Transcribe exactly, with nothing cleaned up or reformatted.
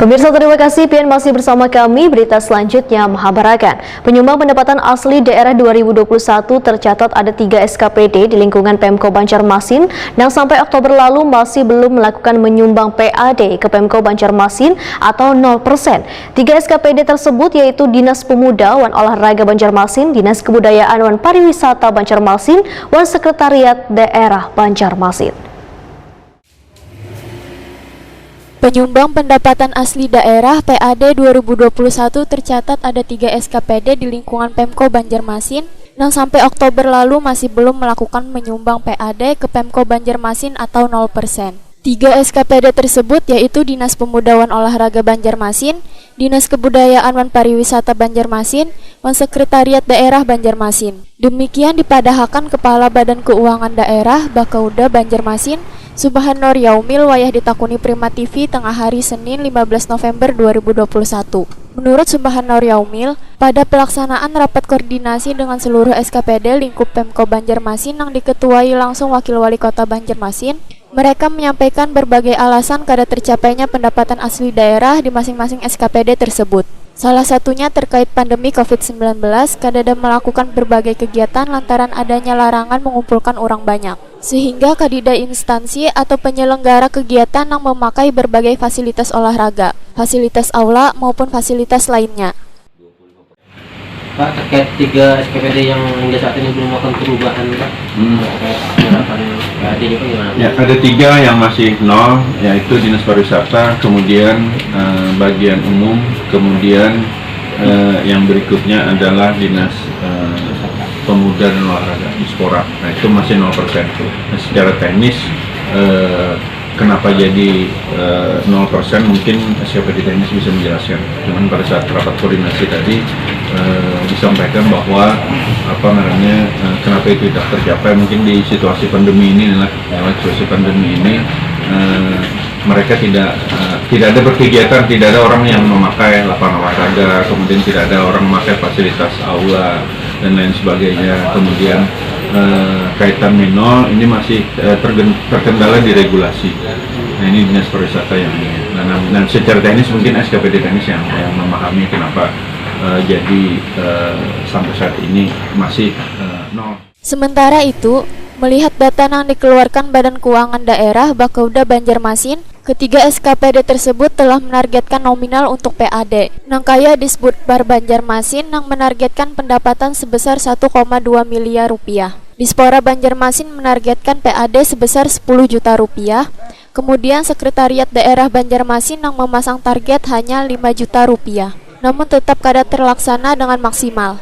Pemirsa, terima kasih, pian masih bersama kami. Berita selanjutnya menghabarakan, penyumbang pendapatan asli daerah dua ribu dua puluh satu tercatat ada tiga S K P D di lingkungan Pemko Banjarmasin nang sampai Oktober lalu masih belum melakukan menyumbang P A D ke Pemko Banjarmasin atau nol persen. Tiga S K P D tersebut yaitu Dinas Pemuda wan Olahraga Banjarmasin, Dinas Kebudayaan wan Pariwisata Banjarmasin, wan Sekretariat Daerah Banjarmasin. Penyumbang pendapatan asli daerah, P A D, dua ribu dua puluh satu tercatat ada tiga S K P D di lingkungan Pemko Banjarmasin nang sampai Oktober lalu masih belum melakukan menyumbang P A D ke Pemko Banjarmasin atau nol persen. Tiga S K P D tersebut yaitu Dinas Pemuda wan Olahraga Banjarmasin, Dinas Kebudayaan wan Pariwisata Banjarmasin, wan Sekretariat Daerah Banjarmasin. Demikian dipadahakan Kepala Badan Keuangan Daerah Bakauda Banjarmasin, Subhanor Yaumil, wayah ditakuni Prima T V tengah hari Senin lima belas November dua ribu dua puluh satu. Menurut Subhanor Yaumil, pada pelaksanaan rapat koordinasi dengan seluruh S K P D lingkup Pemko Banjarmasin yang diketuai langsung Wakil Wali Kota Banjarmasin, mereka menyampaikan berbagai alasan kada tercapainya pendapatan asli daerah di masing-masing S K P D tersebut. Salah satunya terkait pandemi covid sembilan belas, kadada melakukan berbagai kegiatan lantaran adanya larangan mengumpulkan orang banyak. Sehingga kadida instansi atau penyelenggara kegiatan yang memakai berbagai fasilitas olahraga, fasilitas aula, maupun fasilitas lainnya. Pak, terkait tiga S K P D yang hingga saat ini belum melakukan perubahan, Pak. Hmm. Terkait penerapan P A D ini, Pak, gimana? Ya, ada tiga yang masih nol, yaitu Dinas Pariwisata, kemudian, eh, bagian umum, kemudian, eh, yang berikutnya adalah Dinas, eh, Pemuda dan Olahraga, Dispora. Nah, itu masih nol persen. Nah, secara teknis, eh, kenapa jadi, eh, nol persen, mungkin S K P D teknis bisa menjelaskan. Cuman pada saat rapat koordinasi tadi, eh, disampaikan bahwa, apa namanya, eh, kenapa itu tidak tercapai, mungkin di situasi pandemi ini lah, ya, situasi pandemi ini, eh, mereka tidak, eh, tidak ada berkegiatan, tidak ada orang yang memakai lapangan olahraga, kemudian tidak ada orang memakai fasilitas aula dan lain sebagainya. Kemudian, eh, kaitan mino ini masih, eh, tergen-, terkendala di regulasi. Nah, ini Dinas Pariwisata yang ini. Nah, nah, nah, secara teknis mungkin S K P D teknis yang, yang memahami kenapa, eh, jadi, eh, sampai saat ini masih, eh, nol. Sementara itu, melihat data yang dikeluarkan Badan Keuangan Daerah Bakauda Banjarmasin, ketiga S K P D tersebut telah menargetkan nominal untuk P A D. Nang kaya Disbudpar Banjarmasin nang menargetkan pendapatan sebesar satu koma dua miliar rupiah. Dispora Banjarmasin menargetkan P A D sebesar sepuluh juta rupiah. Kemudian Sekretariat Daerah Banjarmasin nang memasang target hanya lima juta rupiah. Namun tetap kada terlaksana dengan maksimal.